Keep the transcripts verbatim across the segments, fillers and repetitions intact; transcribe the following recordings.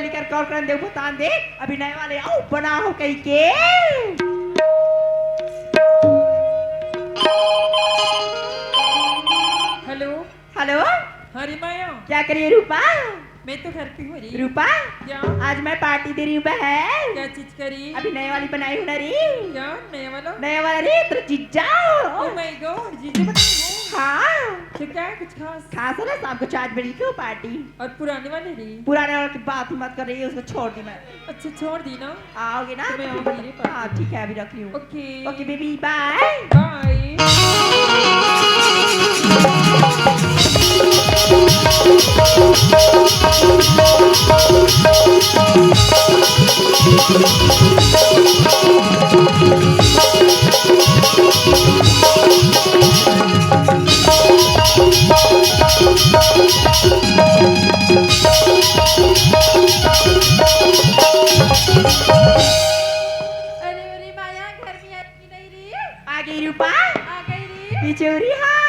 Liquor call करन दे, बतान दे, अभी नए वाले आओ, बना हो कही के। हेलो। हेलो। हाँ रे माया। क्या करिए रूपा? मैं तो घर पे हूँ रे। रूपा। क्या? आज मैं पार्टी दे रही हूँ बहन। क्या चीज करी? अभी नए वाली बनाई हूँ ना रे। क्या नया वाला? नया वाला रे, तेरा जीजा। Oh my God, जीजा बनाई हो? हाँ। तो क्या है कुछ खास? खास है ना, शाम को चार बजे की पार्टी। और पुराने वाले रे? पुराने वाले की बात ही मत कर रही है, उसको छोड़ दी मैं। अच्छा, छोड़ दी ना? आओगे ना? तो मैं आऊंगी रे, हाँ, ठीक है, अभी रख रही हूँ। ओके। ओके बेबी, बाय। बाय। अरे, अरे, माया, घर में आई कि नहीं री? आ गई रूपा। आ गई री। पिचौरी, हाय।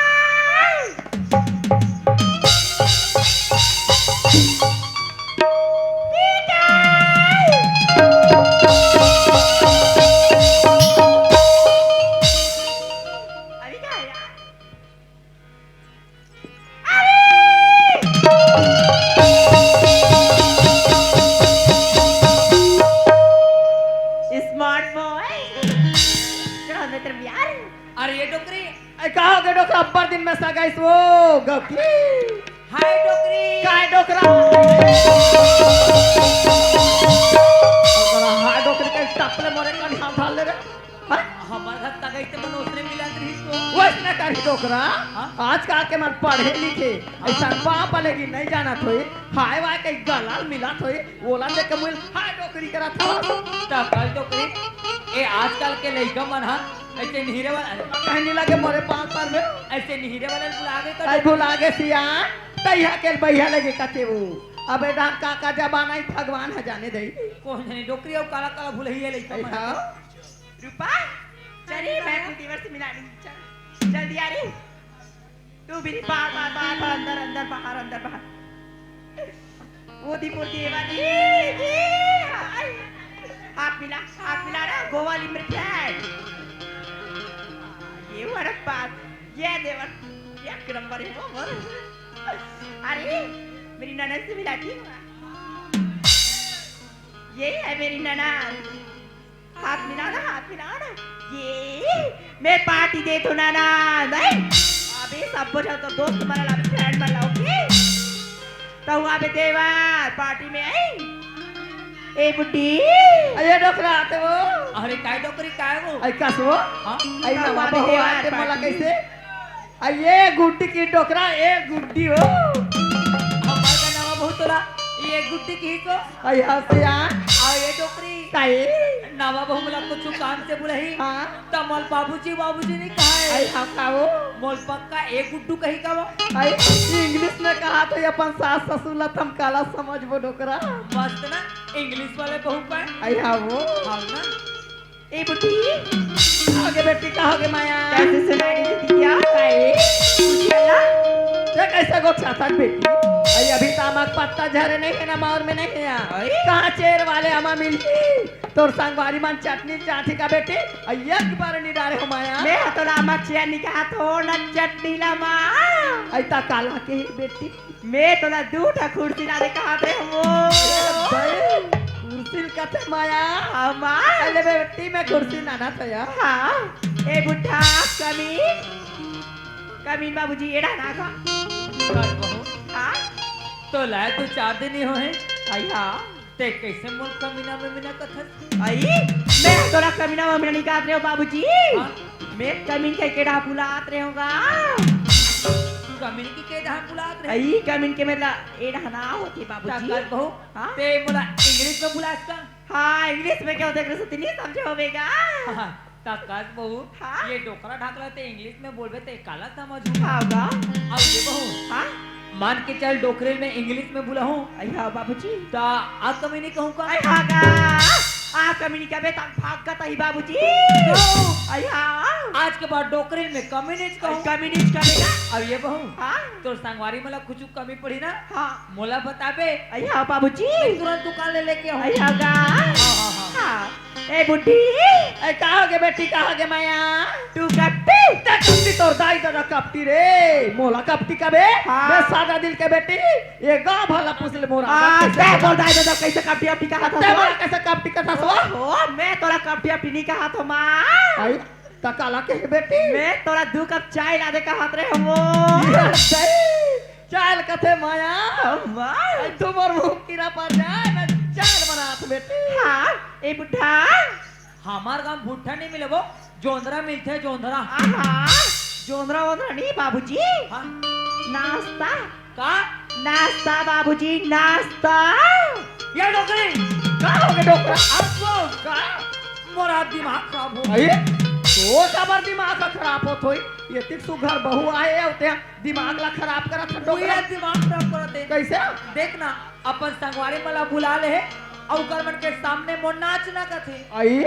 अभी क्या आया? स्मार्ट बॉय। चलो अंदर तरफ यार। अरे ये डोकरी, ए, का हो गे डोकरा? अब्बड़ दिन में सगाइस वो गकी। हाय डोकरी। काय डोकरा? डोकरा, हाय डोकरी के टपले मोरे कन हाथ डाल ले रे। हाँ? हमर घर तक अइसे मन ओसने मिलत रहिस तो। वइसने करही डोकरा। हाँ? आजकल के मन पढ़े लिखे, हाँ। अइसन बाप लेगी नहीं जानत होई, हाय वाय के गलाल मिलत होई, ओला देख के मुइल हाय डोकरी करत हवस। त कल डोकरी, ए आजकल के लइका मन ह अइसे निहिरे वाला, कहीं नहीं लगे मोरे पाँव पर में। अइसे निहिरे वाला बुला के कर अरे भुला गे सिया, तैहा के बहिया लगे कते वो। अबे डांग का का जमाना ही भगवान ह जाने दे। कोन जाने डोकरी अउ काला काला भुलही है लइका अरे मन। हाँ। रूपा, चली, मैं अपने देवर से मिला लूंगी। चल, जल्दी आ रही। तू भी बार, बार, बार, बार, अंदर, अंदर, बाहर, अंदर, बाहर। वो दी मोर देवर, ई, ई, हाय। हाथ मिला, हाथ मिला ना, गोवाली मेरे फ्रेंड। ये वाला बात, ये देवर, ये नंबर है वो, वो। अरे, मेरी ननद से मिला दी। ये है मेरी ननद। हाथ मिला ना, हाथ मिला ना। ये मैं पार्टी देत हो ना ना, नहीं? अबे सब बोझा तो दोस्त मन ला, फ्रेंड मन ला, ओके? तो हुआ बे देवर पार्टी में आई। ए बुड्ढी। अरे डोकरा आते वो। अरे काय डोकरी काय वो? आई कस वो? हाँ? आई तो नवा हुआ बे बहू देवर आते मला पार्टी। कैसे? आ ये गुड्डी की डोकरा, ए गुड्डी हो। हमार का नवा बहू तोला, ये गुड्डी की को। आई हसिया। आ ये डोकरी। काई? नवा बहू मोला कुछ काम से बुलाही। हाँ। त मोल बाबूजी, बाबूजी नहीं कहा है। आई हाँ का वो? मोल पक्का ए गुड्डू कही का वो? आई इंग्लिश में कहा तो ये अपन सास ससुर ला तम काला समझबो डोकरा। मस्त ना इंग्लिश वाले बहू पाए। आई हाँ वो। हाँ ना। ए बुड्ढी, का होगे बेटी, का होगे माया? कैसे सुनाई नहीं देती क्या? काहे? कुछ बोला? ते कैसे गोठियाथस बेटी? अई अभी त आमा के पत्ता झरे नहीं है ना, मौर में नहीं है। अई? कहाँ चेर वाले आमा मिलही? तोर संगवारी मन चटनी चाँटी का बेटी? अई एक बार नहीं डारे हो माया। मैं ह तोला आमा चेर नहीं कहा थो ना चटनी ला माँ। अई त काला के बेटी? मैं तोला दू ठा खुर्सी ला दे कहात रहे हो। भाई, खुर्सी ल कथे माया। हाँ, माँ। अरे बेटी, मैं खुर्सी लाना था यार। हाँ, ए बुड्ढा, कमीन। कमीन बाबूजी, एड़ा ना का। कर बहू। हाँ? तोला दू चार दिन ही होहे। आई हाँ। ते कैसे मोल कमीना ममीना कथस? अई, मैं तोला कमीना ममीना नहीं कहत रहे हो बाबूजी। हाँ? मैं कमीन के केड़ा बुलात रहे होगा। कमीन की केड़ा बुलात रहे? अई, कमीन के मतलब एड़ा ना होती बाबूजी। ताकत बहू, हाँ? ते मोला इंग्लिश में बुलास का? हाँ, इंग्लिश में क्या होता है, सरस्वती नहीं समझे होवेगा। हाँ, ताकत बहू, हाँ? ये डोकरा ढाकला ते इंग्लिश में बोलबे ते काला समझ हूँ। हाँ बा। अब ये बहू, हाँ? मान के चल डोकरे में इंग्लिश में बोला हूँ। अई हाँ बाबूजी। ता आ कमी नहीं कहूँ का? अई हाँ का? आ कमी नहीं कबे तक भाग गत ही बाबूजी। क्यों? अई हाँ। आज के बाद डोकरी में कमी नहीं कहूँ। कमी नहीं कबे का? अब ये बहू, हाँ? तोर संगवारी मला कुछ कमी पड़ी ना? हाँ। मोला बताबे। अई हाँ बाबूजी। मैं तुरंत दुकान ले लेके आऊँ। अई हाँ गा। हाँ, हाँ, हाँ। हाँ। ए बुड्ढी। ए, का होगे बेटी, का होगे माया? तू कपटी? ते कपटी तोर दाई ददा कपटी रे। मोला कपटी कबे? हाँ। मैं सादा दिल के बेटी। ये गाँव भला पूछ ले मोरा। हाँ, कैसे ते कपटी? तोर दाई ददा कैसे कपटी अपटी कहा था ते वो? मोला कैसे कपटी कहा था वो? ओहो, मैं तोला कपटी अपटी नहीं कहा था माँ। आई, त काला कहे बेटी? मैं तोला दू कप चाय ला दे कहा रे हम वो। ये दाई, चाय ल कथे माया। माँ। आई, तू मोर मुँह कीरा पर जाए, मैं चाय बनात बेटी। हाँ, ए बुड्ढा। हमार गाँव भुट्टा नहीं मिले वो, जोंधरा मिलथे, जोंधरा। आहा, जोंधरा वोंधरा नहीं बाबूजी। हाँ। नाश्ता। का? नाश्ता बाबूजी, नाश्ता। ये डोकरी। का होगे डोकरा? अब वो का? मोरा दिमाग खराब हो। अरे, तो काबर दिमाग खराब होत होई? ये तिक सुघर बहू आए होते हैं, दिमाग ला खराब करत है डोकरा। दिमाग खराब करत है। कैसे? देख ना, अपन संगवारी मन ला बुला ले हे, अउ ओकर मन के सामने मोर नाच ना कथे। अई,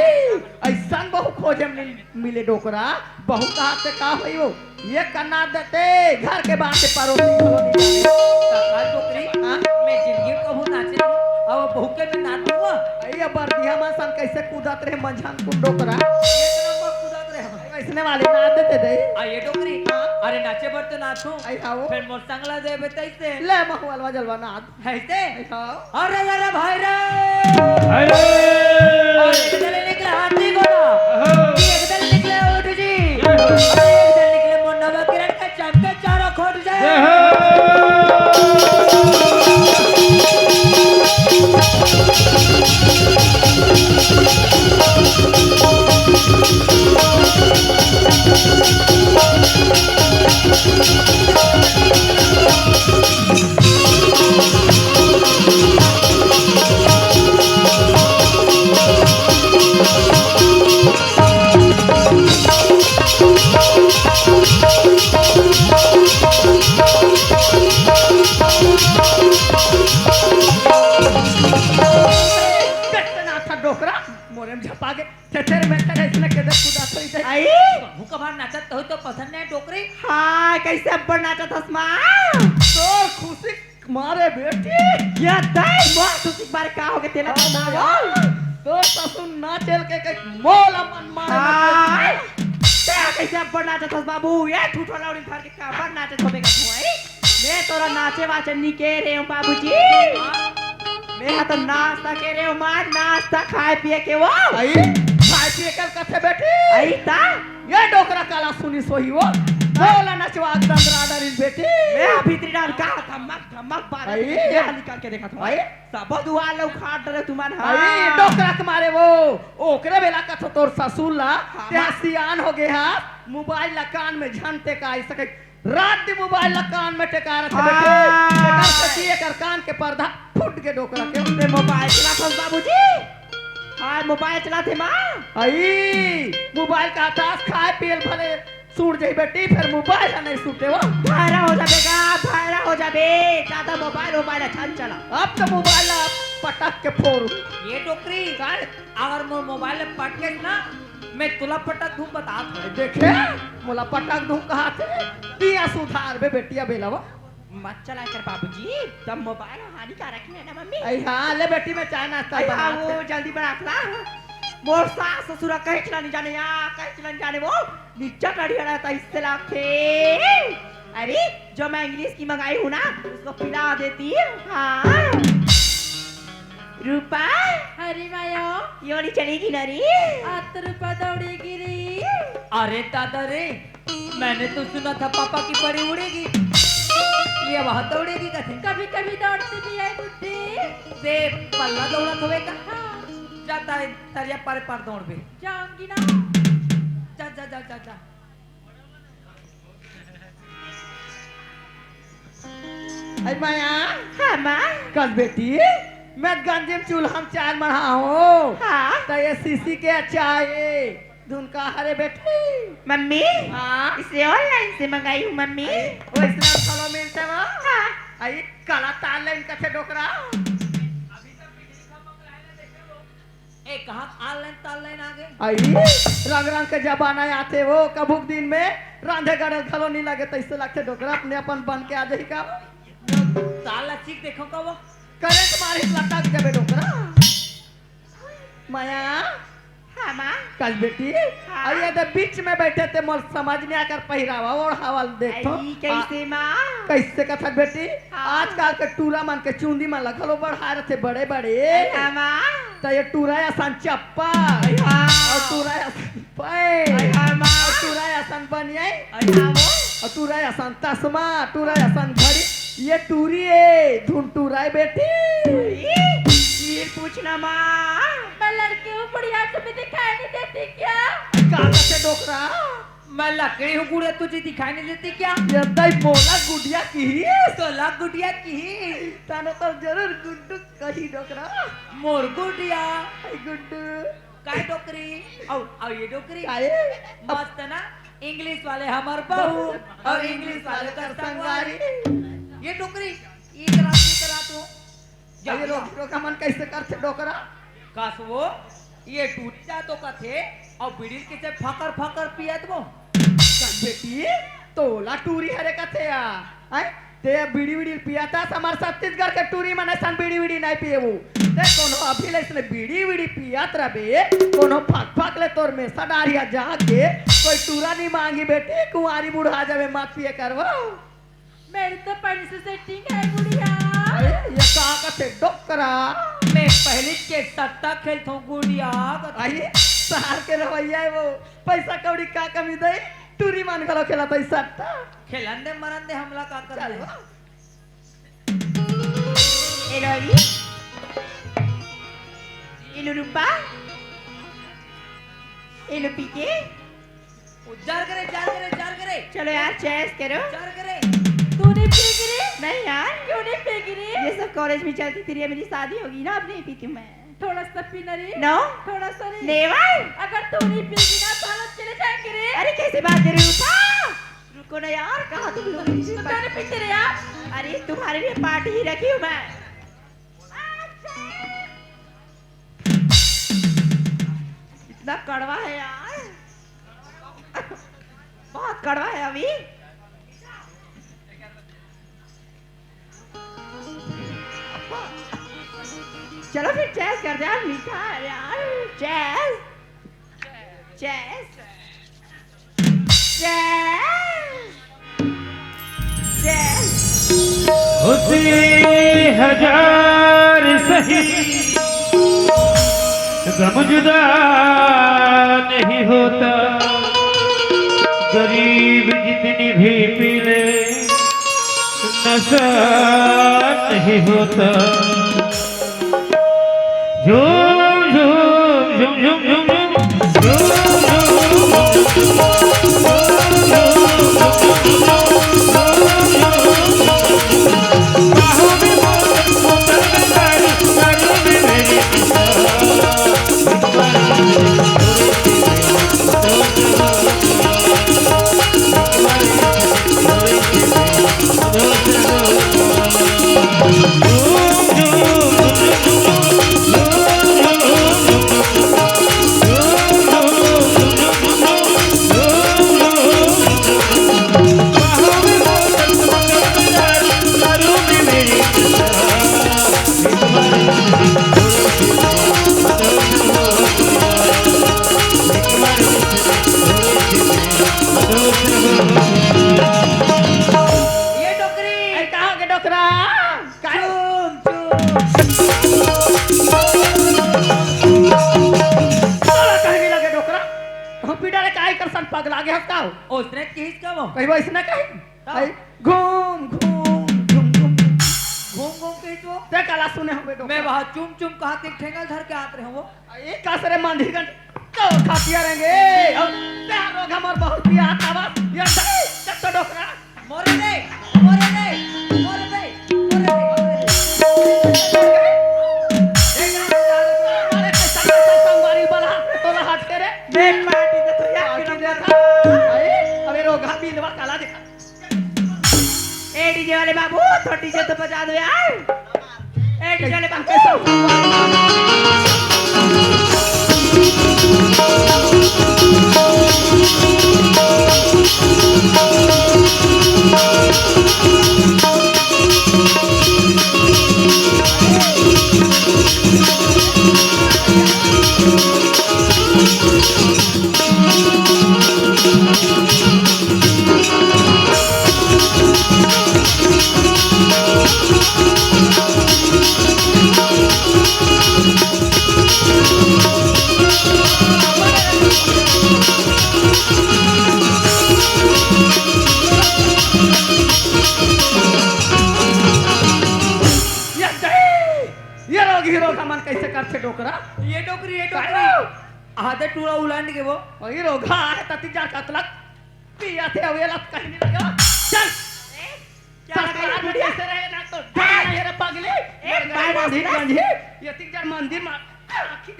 अइसन बहू खोजे मिल-, मिले डोकरा, बहू कहा से का होई वो? ये कन्ना देते, घर के बाहर से परोसी घलो नहीं जाने। काका डोकरी, हाँ? मैं जिंदगी में कभू नाचे नहीं, अब बहू के मैं नाच दूंगा। अई, अब बरदिया मन सन कैसे कूदत रहे मंझन कुन डोकरा। एक नंबर कूदत रहे। अइसने वाले नाच देते दे। आ ये डोकरी, हाँ? अरे नाचे बर तो नाचूं। अई, हाँ वो। फिर मोर संग ला देबे तैसे। ले महुअलवा जलवा नाच। है ते? हाँ। अरे, अरे, भाई रे! अरे! और एक दल निकले हाथी घोड़ा, हाँ। एक दल निकले ऊंट जी, हाँ। और एक दल निकले मुन्ना बकरन के चमके चारों खोट जी। जय हो। डोकरा, मोरे में झपा के, छेछेर में तेरे इसने के दे कूदा तो इधर। आई? बहू कभार नाचत होई तो पसंद नहीं डोकरी। हाँ, कैसे अब्बड़ नाचत हस माँ? तोर खुशी मारे बेटी। या दाई मार तू सिख बार का होगे तेला हाँ, बता यार। बोल। तो ससुर नाचेल के, के मोला मन मारे हाँ। मत। ते कैसे अब्बड़ नाचत हस बाबू? ये ठूठो लौड़ी भर के काबर नाचत होबे का तू, आई? मैं तोला नाचे वाचे नी के रे हूँ बाबूजी। मैं हा तो नाश्ता के रे हूँ मार, नाश्ता खाए पिए के वो। आई, खाए पिए के कथे बेटी। आई ता? ये डोकरा काला सुनी सोही वो। बोला नचवा दंदरा डरिन बेटी। मैं हा भीतरी डाल का धमक धमक बार आई। ये निकाल के देखा था। आई। सब दुआर ला उखाड़ डरे तुमन हा। आई, डोकरा के मारे वो। ओकरे बेला कथो तोर ससुर ला। हाँ, ते हाँ। सियान हो गए हा। मोबाइल ला कान में झन टेकाय सके। रात दिन मोबाइल ला कान में टेकाय रखे बेटी। हाँ। एकर सेती एकर कान के पर्दा फूट के डोकरा के। ते मोबाइल चलाथस बाबूजी? हाँ, मोबाइल चलाथे माँ। आई, मोबाइल का तास खाए पियल भले सूट जाई बेटी, फिर मोबाइल ला नहीं सूटे वो। भायरा हो जाबे गा, भायरा हो जाबे। ज्यादा मोबाइल, मोबाइल अच्छा नहीं चला। अब तो मोबाइल ला पटक के फोड़ू। ये डोकरी। का? अगर मोर मोबाइल में पटके ना, मैं तुला पटक दूं, बता दो। देखे, मोला पटक दूं कहा थे, दिया सुधार बे बेटिया बेलवा। मत चला कर बाबूजी, तब मोबाइल हानिकारक है ना मम्मी। अई हाँ, ले बेटी, मैं चाय नाश्ता अई बना हाँ, थे। वो जल्दी बना के ला। मोर सास ससुर कहीं चला नहीं जाने या, कहीं चला नहीं जाने वो, निच्चा टड़ी हड़ा था इससे लाखे। अरे, जो मैं इंग्लिश की मंगाई हूँ ना, उसको पिला देती हूँ। हाँ। रूपा। अरे माया। योनी चली गी ना रे। आत रूपा दौड़ेगी रे। अरे दादा रे, मैंने तो सुना था पापा की परी उड़ेगी, ये वहाँ दौड़ेगी कथे। कभी कभी दौड़ती भी है बुड्ढी। से पल्ला दौड़त होवे का? हाँ। जाता है तरिया पारे पार दौड़बे। जाऊंगी ना। जा, जा, जा, जा, जा। अई माया। हाँ, माँ। कल बेटी, मैं गंजी में चूल्हा में चाय मढ़ा हूँ। हाँ। तो ये सीसी के चाय धुन का हरे बेटी। मम्मी। हाँ। इसे ऑनलाइन से मंगाई हूँ मम्मी। अई, वैसे फलो मिलते वो। हाँ। अई, काला ताल ले इनका थे डोकरा। ए, कहाँ ताल लाइन आ गए। आई, रंग रंग के जमाना आथे वो, कभू के दिन में रांधे गढ़े घलो नी लगे, तइसे लगथे डोकरा अपने अपन बन के आ जाही का। ताल ला चीख देखो का वो। करंट मारी लटक जाबे डोकरा। माया। हाँ, माँ। कस बेटी। हाँ। अरे, ये तो बीच में बैठे थे, मोर समझ नहीं आकर पहिरावा ओढ़ावा देखो। आई, कैसे, आ, माँ? कैसे कथक बेटी? हाँ। आजकल के टूरा मन के चूंदी मन ला घलो बढ़ा रथे बड़े बड़े। अरे, हाँ, माँ। तो ये टूरा असन चप्पल। अरे, हाँ। और टूरा असन पैंट। अरे, हाँ, माँ। और टूरा असन बनियाई। अरे, हाँ, वो। और टूरा असन तसमा, टूरा असन घड़ी। ये टूरी ए, धुन टूरा ए बेटी। ये, ये पूछना माँ। मैं लड़की हूँ, बुढ़िया, तुम्हें दिखाई नहीं देती क्या? का कथे डोकरा? मैं लकड़ी हूँ, गुड़िया, तुझे दिखाई नहीं देती क्या? ये दाई मोला गुड़िया किही। तोला गुड़िया किही। ताने तो जरूर गुड्डू कही डोकरा। मोर गुड़िया। आई गुड्डू। काय डोकरी? अउ, अउ ये डोकरी? काय? मस्त ना? English वाले हमर बहू अउ English वाले कर संगवारी। ये डोकरी, एक रात, एक रात हो। जा, अरे जा। रोक, रोक, हमन कैसे करथे डोकरा? कस वो, ये टूरी जा तो कथे, अउ बीड़ी कैसे फकर फकर पियत वो? कस बेटी, तोला टूरी हरे कथे या? हैं? ते बीड़ी-वीड़ी पियत हस, हमर छत्तीसगढ़ के टूरी मन असन बीड़ी-वीड़ी नहीं पिएबू। ते कोनो अभी ले इसने बीड़ी-वीड़ी पियत रबे, कोनो फक-फक ले तोर मेसा डारिया जाके, कोई टूरा नहीं मांगी बेटी, कुंवारी बुढ़ा जाबे, मत पिए करवो। मेरी तो पैंट से setting है बुढ़िया। अरे, ये का कथे डोकरा? मैं पहली के सट्टा खेलथों गुड़िया। अरे, शहर के रवैया है वो, पैसा कौड़ी का कमी दे, टूरी मन घलो खेलत है सट्टा। खेलन दे, मरन दे, हमला का करना चल, है? वाह। एलो अभी। एलो रूपा। एलो पीके। ओ, जार करे, जार करे, जार करे। चलो यार, chess करो। जार करे। तू नहीं पिएगी रे? नहीं यार। क्यों नहीं पिएगी रे? ये सब college में चलती थी रे, मेरी शादी होगी ना, अब नहीं पीती मैं। थोड़ा सा पीना रे। No। थोड़ा सा रे। Never। अगर तू नहीं पिएगी ना, तो हम लोग चले जाएंगे रे। अरे, कैसी बात कर रही हो? रुको ना यार, कहाँ तुम लोग? तो क्यों नहीं पीते रे यार? अरे, तुम्हारे लिए party ही रखी हूँ मैं। इतना कड़वा है यार, बहुत कड़वा है अभी। चलो फिर chess करते हैं यार, मीठा है यार, chess, chess। होते हजार सही, गम जुदा नहीं होता। गरीब जितनी भी पी ले, नशा नहीं होता। झूम, झूम, झूम, झूम, झूम, झूम। ये डोकरी। ए, कहाँ के डोकरा? चुम, चुम। तोला कहीं नहीं लगे डोकरा। हम पीड़ा रे काहे कर सन पगला गे हस का? ओसने किहिस का वो? कहीं वो इसने कहीं? का? आई, घूम, घूम, घूम, घूम। घूम, घूम कही तो? ते काला सुने होबे डोकरा। मैं वहाँ चुम, चुम कहा ते ठेंगल धर के आत रहे वो। ए, का सरे मांधी गन तो खातिया रहेंगे। और ते रोग हमर बहुत पिया था बस। ये चल, चल तो डोकरा। मोरे रे, मोरे रे, मोरे रे, मोरे रे, मोरे रे। देख, मारे के संग, संग, संगवारी वाला, तोला हट के रे। देख, पार्टी दे तो यार, पार्टी दे था। अरे, अबे रोगा बिलवा काला देखा। ए, DJ वाले बाबू, थोड़ा DJ तो बजा दो यार। ए, DJ वाले बाबू। ये रोगही रोगहा मन कइसे करथे डोकरा? ये डोकरी, ये डोकरी। काहे? आधे टूरा उलांड के वो। वही रोगहा हे, तती जा कतलक पिया थे, अवे लत कहीं नहीं लगे। चल। ए, क्या लगा ये बुढ़िया? कैसे रहे ना तो जान नहीं रे पगली। ए, लड़का बाय मंदिर रास्ता। गंज ही, ये तीन चार मंदिर मार। आखिर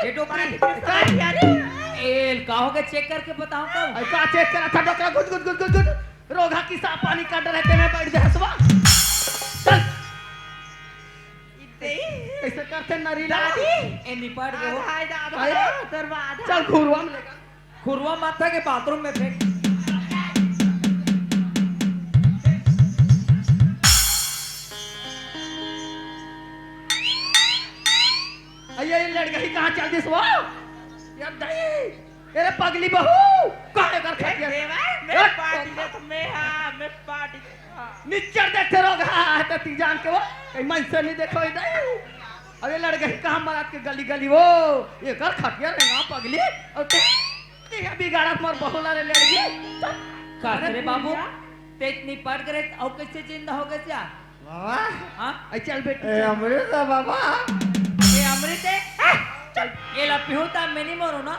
ये डोकरी। बाय यार। ए, का हो गया? चेक करके बताओ तो। अरे का चेक करा था डोकरा? गुद, गुद, गुद, गुद, गुद। रोगहा की साफ पानी का डर है, ते में बैठ जा हसवा। चल। इतने ही। कैसे करते नरी ला? दादी। ए, निपट गयो। आधा, आधा, आधा, आया? आधा, दरवाजा। चल, घुरवा में लेकर। घुरवा माथा के बाथरूम में फेंक। अरे, ये लड़का ही कहाँ चल दिस वो? यार, दाई। अरे पगली बहू, काहे कर ए, खटिया? देवा, मैं हट। पार्टी दे तो मैं, हाँ, मैं पार्टी दे, हाँ। निच्चर देखे रोगहा, हाँ, तो ती जान के वो, कहीं मन से नहीं देखो इधर। अरे लड़ गई कहाँ मरात के गली गली वो, ये कर खटिया रे ना पगली, और ते, ते बिगाड़त मोर बहू ला रे लड़की। का रे बाबू, ते इतनी पड़ गए, और कैसे जिंदा हो गए क्या? बाबा। हाँ? ए, चल बेटी, ए, चल। अमृत है बाबा। ए, अमृत है? आ, चल। ये ला पीहू ता मैं नहीं मरो ना।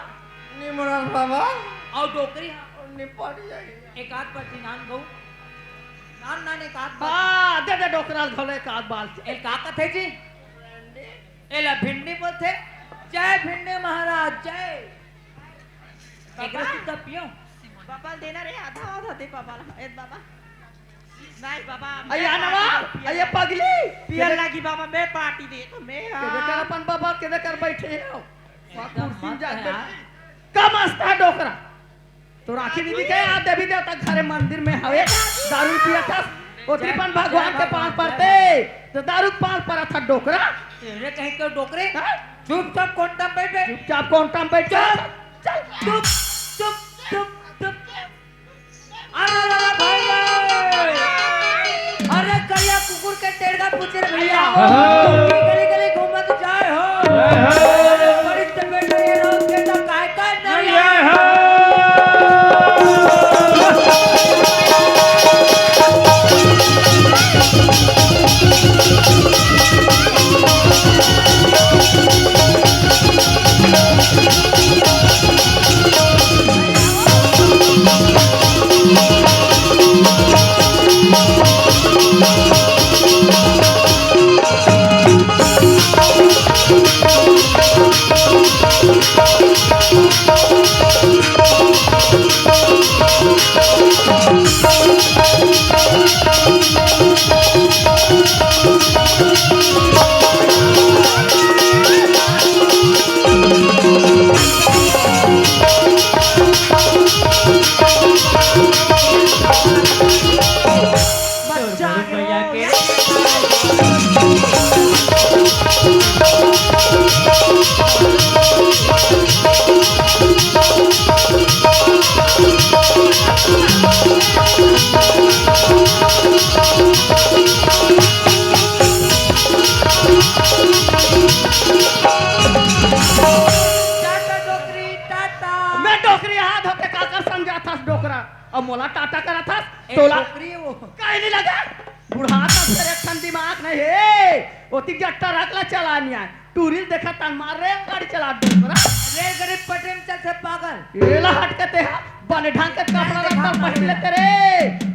नहीं मरो बाबा। आओ डोकरी, हाँ। और निपट जाएगी। एक आध बार नान गऊ। नान, नान, एक आध बार। हाँ, दे दे डोकरा घोले एक आध बार। ए, का कथे जी? ए ला भिंडी बोलथे। जय भिंडी महाराज, जय। बाबा। एक रस तब पियो। बाबा देना रे, आधा, आधा दे बाबा ला। ए बाबा। नहीं बाबा, मैं अया पार्टी नवा, दे, पियर अया लागी। पगली। पियर लागी बाबा, मैं पार्टी दे, तो मैं, केदे कर हाँ। अपन बाबा, केदे कर बैठे हो? वहाँ एकदम कुर्सी में मस्त जाके है, बैठ। हाँ। का मस्त है डोकरा? तो राखी नहीं दिखे, आ देवी देवता घरे मंदिर में हवे, दारू पिया था, ओतरी जय, पन भगवान जय के पाँव भगवान, परते, जय तो दारू पाँव परा था डोकरा। तेरे कहीं के डोकरे, हाँ? चुपचाप कोंटा में बैठ बे। चुपचाप कोंटा में बैठ। चल, चल। चुप, चुप, चुप, चुप। अरे, अरे, अरे, भाई, भाई। अरे, करिया कुकुर के टेढ़ा पूछ रे भैया। हाँ। गली, गली घूमत जाए हो। जय हो। अरे, बड़ी तबीयत नहीं है, रात के तो काय काय नहीं जय है। हो। बच्चा वरुण भैया के। टाटा डोकरी, टाटा। मैं डोकरी हाथ होके काकर समझा था डोकरा। अब मोला टाटा करा था, ए, तोला डोकरी वो। काहे नहीं लगा? बुढ़ा था, तेरे एक ठन दिमाग नहीं है। ओती जट्टा रख ला चला नहीं आए। टूरिल देखा तन मार रे, गाड़ी चला डोकरा। रेल गरीब पटरी में चलथे पागल। एला हट के ते हा, बने ढंग के कपड़ा लत्ता पहन ले तेरे।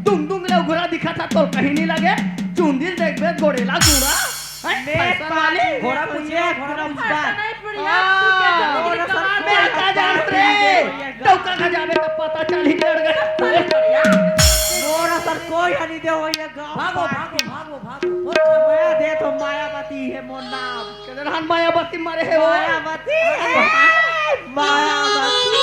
दुंग दुंग ले उघरा दिखा था, तोर कहीं नहीं लगे। चुंदिल देख बे, गोड़ेला गुड़ा। हैं? मैं फैशन वाली। पानी घोड़ा में पूछिए, ये घोड़ा पूछता। फैशन है बढ़िया, हाँ, तू क्या जानत रे? और सब कमाल में कोई आता जान रे। नहीं है। डौका खा जावे तो पता चल ही लड़ गए। मोर असर कोई हनी दे हो ये गाँव भागो, पार्टी। भागो, भागो, भागो। मोर मैं दे तो मायावती है मोर नाम। केदे रहन मायावती मारे हे वो? मायावती। मायावती।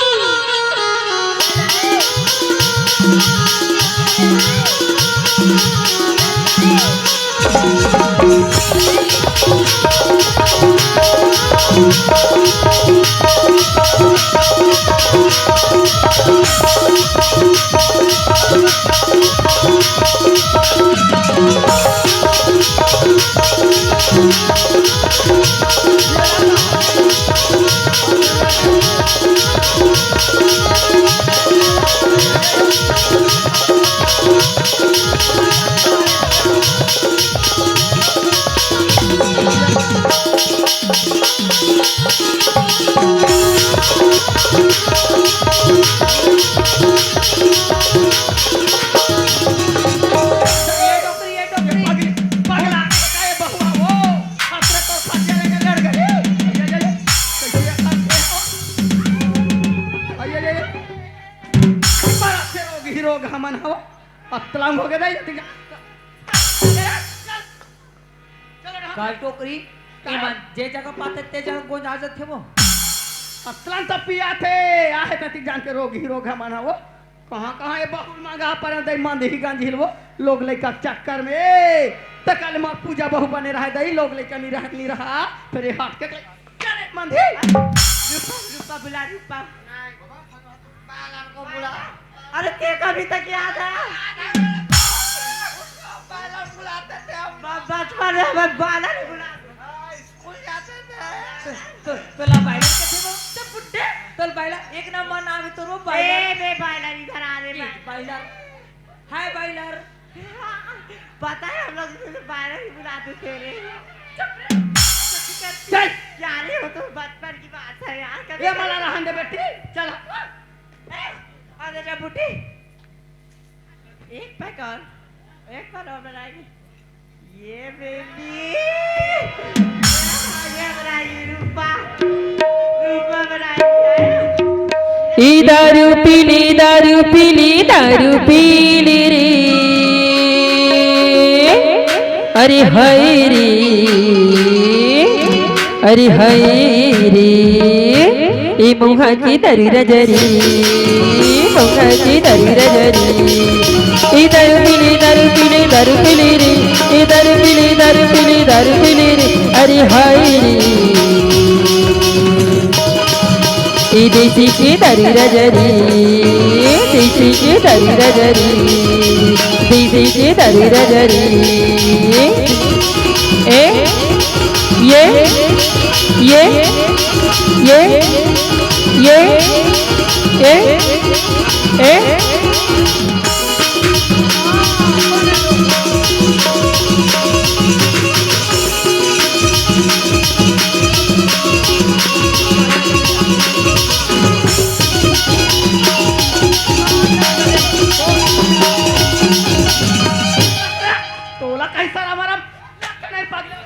हो। अतलांग हो गए दाई, ठीक है। चलो ना। काल टोकरी, का? एमन जे जगह पाते ते जगह गोंजा जाथे वो। अतलांग त पियाथे, आहे ततिक जान के रोगही रोगहा मन हो। कहाँ कहाँ ये बहुल मांगा पर दई मंदही गंजहिल वो। लोग लइका के चक्कर में, ए, त काल माँ पूजा बहू बने रहा दई, लोग लइका नहीं रहा, नहीं रहा, फिर ये हट के चले मंदही। रूपा, रूपा बुला, रूपा। बालन को बुला। अरे, तेरे को अभी तक याद है? बालन बुलाते थे हम। ब-, बचपन में हमें बालन बुलाते थे। हाँ, स्कूल जाते थे। तो, तो, तोला बाइलर कथे वो? तो पुट्टे, तोला बाइलर, एक नंबर नाम है तोरो बाइलर। ए, बे बाइलर, इधर आ रे ए, बाइलर। बाइलर। हाय बाइलर। पता है, हम लोग इसे बाइलर ही बुलाते थे रे। चुप रे। चुप कर। चल। यार, ये वो तो बचपन की बात है यार, कभी ये मला रहन दे बेटी, चल। ए, आ जा, जा बूटी। एक पैक और, एक पैक और बनाएगी। ये बेबी, ये बनाएगी रूपा, रूपा बनाएगी, है ना? ई दारू पीली, दारू पीली, दारू पीली रे। अरे हाय रे, अरे हाय रे, ए मउहा के दारू राजा रे, मउहा के दारू राजा रे। ए दारू पीली, दारू पीली, दारू पीली रे, ए दारू पीली, दारू पीली, दारू पीली रे, अरे हाय रे। ए देसी के दारू राजा रे, देसी के दारू राजा रे, देसी के दारू राजा रे। ए, ये, ये, ये, ये, ए, ए। तोला कैसा हमारा नहीं पकड़।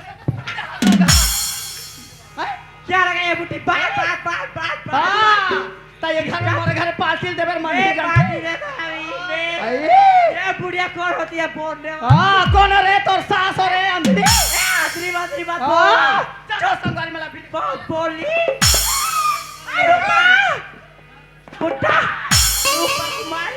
हैं? क्या लगा ये बुटी? बात, बात, बात, बात, बात। हाँ, त ये घर में मोरे घर पार्टी देबर मन ए, ही पार्टी जाते। दे तो अभी, बे। अरे। ये बुढ़िया कौन होती है बोलने वाली? हाँ, कौन है रे? तोर सास हो रे, अंधरी? ए, अंधरी मंधरी मत हाँ, बोल। चलो, संगवारी मला भी। बहुत बोली। अरे, माँ। बुड्ढा। ऊपर मार।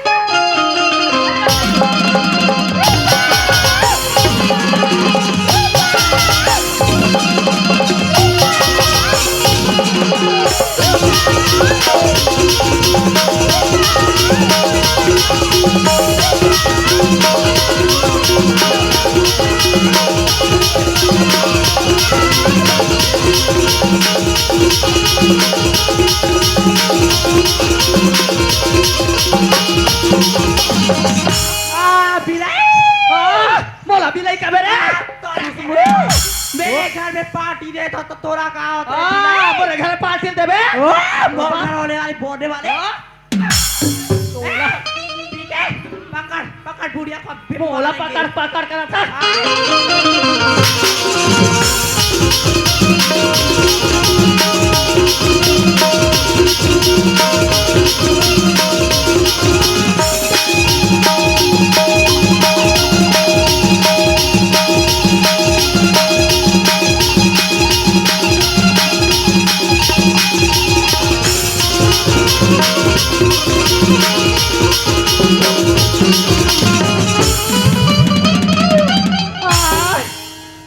आ, बिलाई। आ, मोला बिलाई का बेरे? आ, तोरा मेरे घर में पार्टी दे तो, तो तोरा का होता है, आ, बिलाई? मोरे घर में पार्टी देबे? ओ, मोर घर होने वाली, बोलने वाले। आ? तोला। ए, ठीक है, पकड़, पकड़ बुढ़िया को, अभी मोला पकड़, पकड़ करत हे।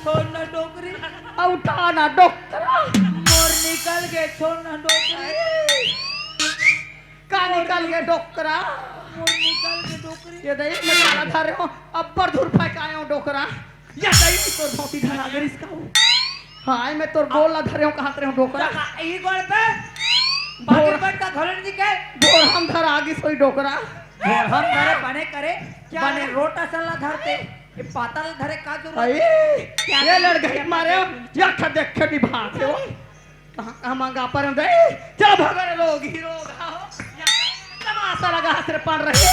छोड़ ना डोकरी। आ, उठा ना डोकरा। मोर निकल गे, छोड़ ना डोकरी। का निकल गे डोकरा? मोर निकल गे डोकरी। ये दई, मैं काला धरे हों, अब्बड़ धूर फेंकाए हों डोकरा। ये दई, तोर धोती धरा गिरिस का हो। हाय, मैं तोर गोड़ ला धरे हों, कहात रहे हों डोकरा। का, ई गोड़ पे? भोर बाकी बट का घोलन जी के? भोर हम धरा आगिस होई डोकरा। भोर हम धरे बने करे, क्या? बने रोटा सल्ला धरते। ये पातल धरे का जरूरत? अरे, क्या ये लड़ गई मारे, या खा देख के निभाते हो। कहाँ, कहाँ मांगा पर दे? चल भगरे रोग ही रोग, हाँ हो। या तमाशा लगा हंस रे पड़ रही।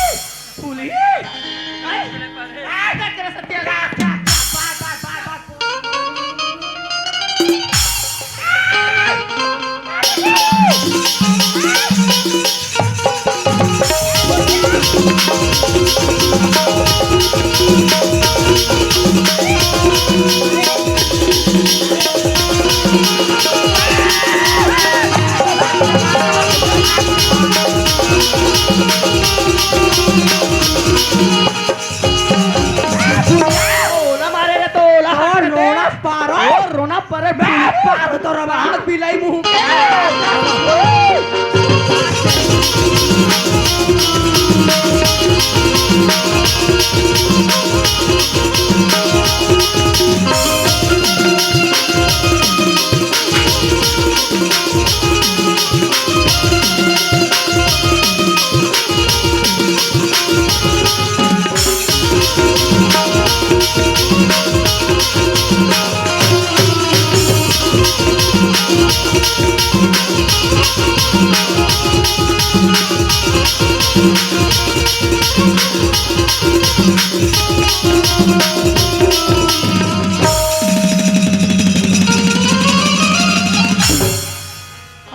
फूली। आई, आई, देख तेरा सत्या। तोला मारे रे, तोला ओ, हाथ रोना पारो, ओ, रोना परे, बिलाई पारो तोरा बा। बिलाई मुंह के।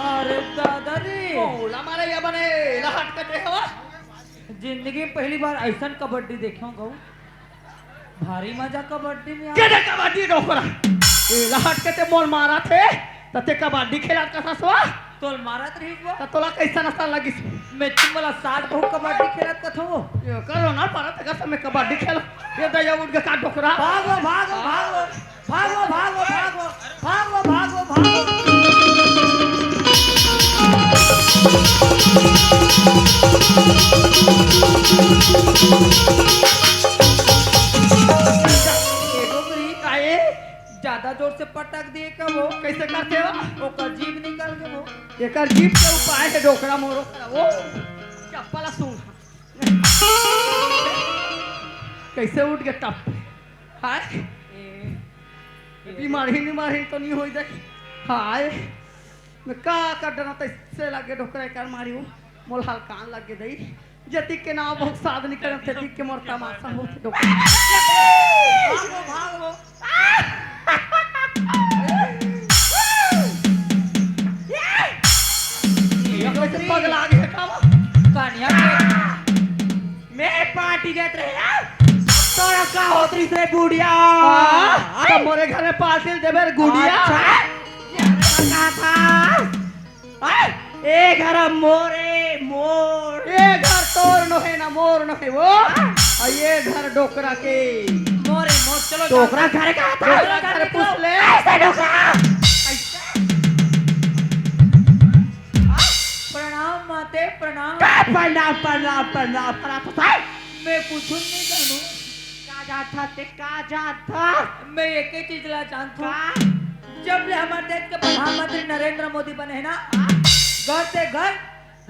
अरे दादा रे। ओला मारे या बने, ला हट के दे हवा। जिंदगी में पहली बार ऐसन कबड्डी देखे हूँ गऊ। भारी मजा कबड्डी में आ। के दे कबड्डी डोकरा? ए, ला हट के ते मोल मारा थे, त ते कबड्डी खेलत कथस वा? तोल मारत रही वो। त तोला कैसन असन लगिस? मैं तुम वाला साथ बहुत कबड्डी खेलत कथो। ये करो ना, पारा तक समय कबड्डी खेल। ये दया उठ के का डोकरा? भागो, भागो, भागो। भागो, भागो, भागो, भागो, भागो, भागो। ये डोकरी काहे? ज्यादा जोर से पटक दिए का वो? कैसे करते हो? ओकर जीभ निकल के वो। एकर जीभ के उपाय है डोकरा मोरो। वो चप्पल सुन। कैसे उठ के टप? हाय। ए, बीमारी, बीमारी तो नहीं होई दे। हाय। मैं का कर डरा, तैसे लगे डोकरा कर मारी हूँ। मोल हलकान लगे दई। जतिक के नाव बहुत साध निकल, ततिक के मोर तमाशा होत डोकरा। भागो, भागो। ये कैसे पगला गया का? कानिया के मैं पार्टी देत रहे यार। तोरा का होत रहिस रे बुढ़िया? हाँ, तो मोरे घर में पार्टी देबे रे गुड़िया। अच्छा। ये कहा था? हाँ? ए घर मोरे, मोर। ए घर तोर नोहे ना मोर नोहे वो। हाँ? और ये घर डोकरा के। मोरे, मोर, चलो डोकरा घर का था। डोकरा घर पूछ ले। ऐसे डोकरा। ऐसे? प्रणाम माते, प्रणाम। का प्रणाम, प्रणाम, प्रणाम, प्रणाम, प्रणाम। मैं कुछ नहीं जानू। का जात था ते, का जात था? मैं एक ही चीज ला जानथो। का? जब ले हमारे देश के प्रधानमंत्री नरेंद्र मोदी बने हैं ना, हाँ? घर से घर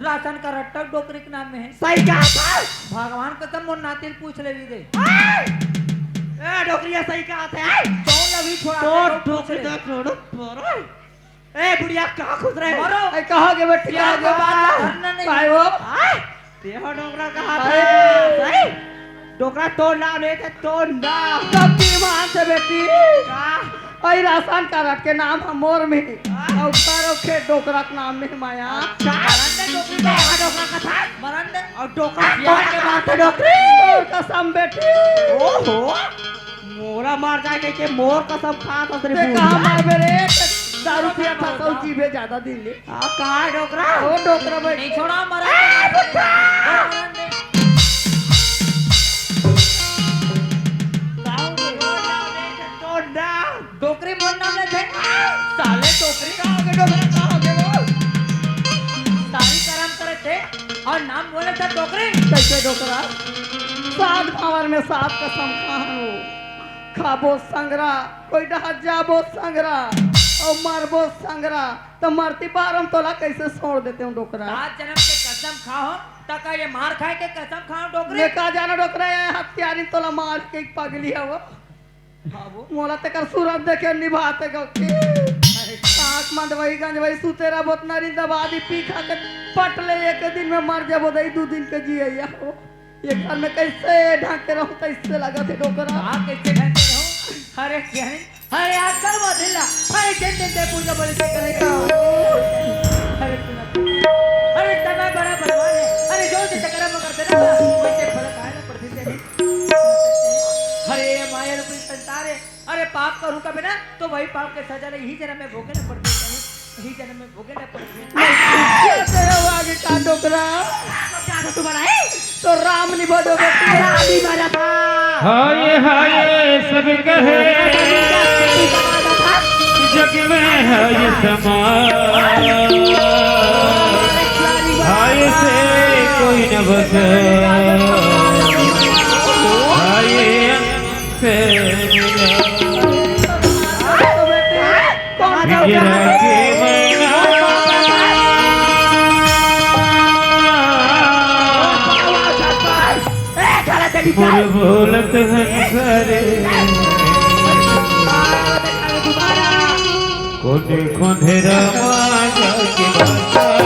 राशन का रट्टा डोकरी के नाम में है। सही कहा था। भगवान कसम मोर नाती ले पूछ ले ली दे। ए, डोकरिया सही कहा था। कौन लगी थोड़ा तो सा पूछ डोकरी ले। दा छोड़ो, छोड़ो। ए बुढ़िया, कहाँ खुश रहे? मरो। ए, कहाँ के बेटी, कहाँ के बात ला धरना नहीं। काय हो? हाँ? तेहो डोकरा कहाँ था? सही? डोकरा तोर नाम नहीं थे, तोर नाम। गलती मान से बेटी। का? आई राशन कार्ड के नाम हम मोर में। हाँ? और सारो खेत डोकरा के नाम में माया। अच्छा। मरन दे डोकरी का। तेहो डोकरा का था? मरन दे। और डोकरा तोर के बात है डोकरी। तोर कसम बेटी। ओहो। मोला मार जाए कहिके मोर कसम खात हस रे ते बुढ़िया। कहाँ मारबे रे? दारू पिया था, सौ जीबे ज्यादा दिन ले। आ, कहाँ है डोकरा? ओ डोकरा भाई। नहीं छोड़ा, मरा। ए, बुढ़ा! डोकरी मोर नाम लेथे। साले डोकरी। कहाँ हो गए डोकरा? कहाँ हो गए वो? सारी करम करे थे और नाम बोले था डोकरी। कैसे डोकरा? सात भावर में सात कसम खाहन हो। खाबो संगरा, कोई डहा जाबो संगरा, अउ मरबो संगरा, त मरती बार हम तोला कैसे छोड़ देते हूँ डोकरा? सात जन्म के कसम खाओ, त का ये मार खाए के कसम खाओ डोकरी? मैं का जाना डोकरा, ये हथियारी तोला मार के पगली हवो। बाबू। मोला तेकर सूरत देखे निभाते गो के। आँख मंदवई गंजवई सुते रह बोतनारी दबा दी पी खा के पट ले एक दिन में मर जाबो दई दू दिन के जियैया हो। ये घर में कैसे ढंग के रहूं, कैसे लगत हे डोकरा? का कैसे ढंग के रहूं? अरे क्या है? अरे आजकल वो ढीला, अरे जिन दिन दे पूजा बोले से करे का। अरे सुना, अरे इतना बड़ा बलवान है, अरे जो से टकरा मगर तेरा, वो ना, तो वही पाप के सजा ला यही जन्म में भोगे ला पड़थे, यही जन्म में भोगे ला पड़थे। कैसे हो आगे का डोकरा? क्या था तुम्हारा है? तो राम नहीं भजो बेटी। राम ही मारा था। हाय हाय सब कहे जग में है ये समा, हाय से कोई न बचे, हाय अंत से कहाँ जाओ, कहाँ? गिरा के मना। ए, साला तेरी मोर जान। बोलत हंस रे। कोने कोने रामा जाके बासा।